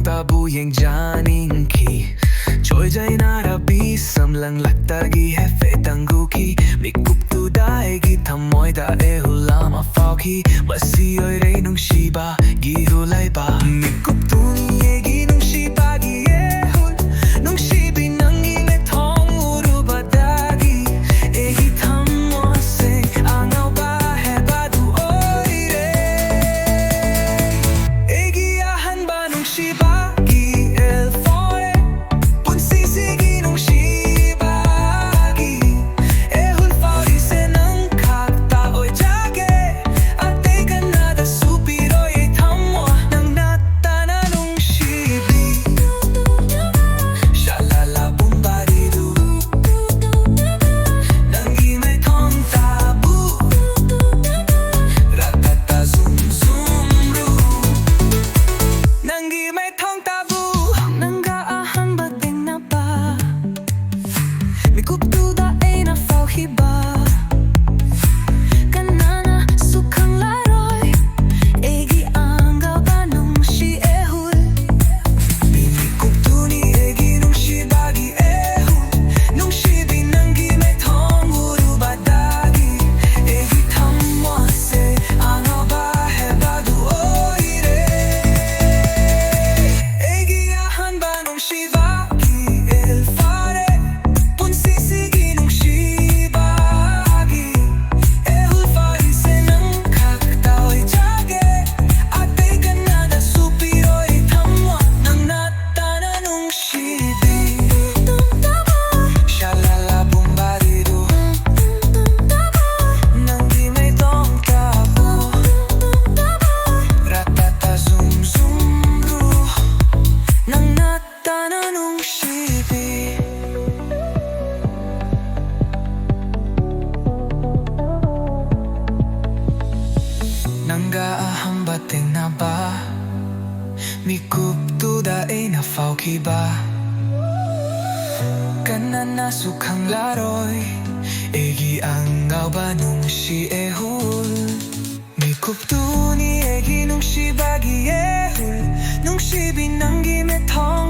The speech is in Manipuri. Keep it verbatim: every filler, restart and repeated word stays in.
ꯃꯤꯀꯨꯞꯇꯕꯨ ꯌꯦꯡꯖꯅꯤꯡꯈꯤ꯫ ꯆꯣꯏꯖꯩꯅꯔꯕꯤ ꯁꯝꯂꯪꯂꯛꯇꯒꯤ ꯍꯦꯐꯦꯠ ꯇꯪꯒꯨꯈꯤ꯫ ꯃꯤꯀꯨꯞꯇꯨꯗ ꯑꯩꯒꯤ ꯊꯃꯣꯏꯗ ꯑꯦꯍꯨꯜ ꯑꯃ ꯐꯥꯎꯈꯤ꯫ ꯃꯁꯤ ꯑꯣꯏꯔꯦ ꯅꯨꯡꯁꯤꯕꯒꯤ ꯏꯍꯨꯜ ꯍꯥꯏꯕ꯫ ꯃꯤꯀꯨꯞꯇꯨꯅꯤ ꯑꯩꯒꯤ ꯅꯨꯡꯁꯤꯕꯒꯤ ꯑꯦꯍꯨꯜ꯫ ꯅꯨꯡꯁꯤꯕꯤ ꯅꯪꯒꯤ ꯃꯤꯠꯊꯣꯡ ꯎꯔꯨꯕꯗꯒꯤ ꯑꯩꯒꯤ ꯊꯃꯣꯏꯁꯦ ꯑꯉꯥꯎꯕ ꯍꯥꯏꯕꯗꯨ ꯑꯣꯏꯔꯦ꯫ ꯑꯩꯒꯤ ꯑꯍꯥꯟꯕ ꯅꯨꯡꯁꯤꯕꯒꯤ ꯑꯦꯍꯨꯜ ꯐꯥꯎꯔꯦ꯫ ꯄꯨꯟꯁꯤꯁꯤꯒꯤ ꯅꯨꯡꯁꯤꯕꯒꯤ ꯑꯦꯍꯨꯜ ꯐꯥꯎꯔꯤꯁꯦ ꯅꯪ ꯈꯛꯇ ꯑꯣꯏꯖꯒꯦ꯫ ꯑꯇꯩ ꯀꯅꯥꯗꯁꯨ ꯄꯤꯔꯣꯏ ꯑꯩ ꯊꯃꯣꯏ ꯅꯪ ꯅꯠꯇꯅ ꯅꯨꯡꯁꯤꯕꯤ꯫ ꯁꯥꯂꯥꯂꯥ ꯕꯨꯝ ꯕꯥꯔꯤꯗꯨ꯫ ꯅꯪꯒꯤ ꯃꯤꯠꯊꯣꯡ ꯇꯥꯕꯨ꯫ ꯔꯥꯇꯥꯇꯥ ꯖꯨꯝ ꯖꯨꯝ ꯔꯨ꯫ ꯅꯪꯒꯤ ꯃꯤꯠꯊꯣꯡ ꯇꯥꯕꯨ꯫ ꯅꯪꯒ ꯑꯍꯥꯟꯕ ꯊꯦꯡꯅꯕ ꯃꯤꯀꯨꯞꯇꯨꯗ ꯑꯩꯅ ꯐꯥꯎꯈꯤꯕ꯫ ꯀꯅꯥꯅꯁꯨ ꯈꯪꯂꯔꯣꯏ ꯑꯩꯒꯤ ꯑꯉꯥꯎꯕ ꯅꯨꯡꯁꯤ ꯑꯦꯍꯨꯜ꯫ ꯃꯤꯀꯨꯞꯇꯨꯅꯤ ꯑꯩꯒꯤ ꯅꯨꯡꯁꯤꯕꯒꯤ ꯑꯦꯍꯨꯜ꯫ ꯅꯨꯡꯁꯤꯕꯤ ꯅꯪꯒꯤ ꯃꯤꯠꯊꯣꯡ ꯎꯔꯨꯕꯗꯒꯤ ꯑꯩꯒꯤ ꯊꯃꯣꯏꯁꯦ ꯑꯉꯥꯎꯕ ꯍꯥꯏꯕꯗꯨ ꯑꯣꯏꯔꯦ꯫ ꯑꯩꯒꯤ ꯑꯍꯥꯟꯕ ꯅꯨꯡꯁꯤꯕꯒꯤ ꯑꯦꯍꯨꯜ ꯐꯥꯔꯦ꯫ ꯄꯨꯟꯁꯤꯁꯤꯒꯤ ꯅꯨꯡꯁꯤꯕꯒꯤ ꯑꯦꯍꯨꯜ ꯐꯥꯔꯤꯁꯦ ꯅꯪ ꯈꯛꯇ ꯑꯣꯏꯖꯒꯦ꯫ ꯑꯇꯩ ꯀꯅꯥꯗꯁꯨ ꯄꯤꯔꯣꯏ ꯊꯃꯣꯏ ꯅꯪ ꯅꯠꯇꯅ ꯅꯨꯡꯁꯤꯕꯤ꯫ ꯁꯥꯂꯥꯂꯥ ꯕꯨꯝ ꯕꯥꯔꯤꯗꯨ꯫ ꯅꯪꯒꯤ ꯃꯤꯠꯊꯣꯡ ꯇꯥꯕꯨ꯫ ꯔꯥꯇꯥꯇꯥ ꯖꯨꯝ ꯖꯨꯝ ꯔꯨ꯫ ꯅꯪ ꯅꯠꯇꯅ ꯅꯨꯡꯁꯤꯕꯤ꯫ ꯅꯪꯒ ꯑꯍꯥꯟꯕ ꯊꯦꯡꯅꯕ ꯃꯤꯀꯨꯞꯇꯨꯗ ꯑꯩꯅ ꯐꯥꯎꯈꯤꯕ꯫ ꯀꯅꯥꯅꯁꯨ ꯈꯪꯂꯔꯣꯏ ꯑꯩꯒꯤ ꯑꯉꯥꯎꯕ ꯅꯨꯡꯁꯤ ꯑꯦꯍꯨꯜ꯫ ꯃꯤꯀꯨꯞꯇꯨꯅꯤ ꯑꯩꯒꯤ ꯅꯨꯡꯁꯤꯕꯒꯤ ꯑꯦꯍꯨꯜ꯫ ꯅꯨꯡꯁꯤꯕꯤ ꯅꯪꯒꯤ ꯃꯤꯠꯊꯣꯡ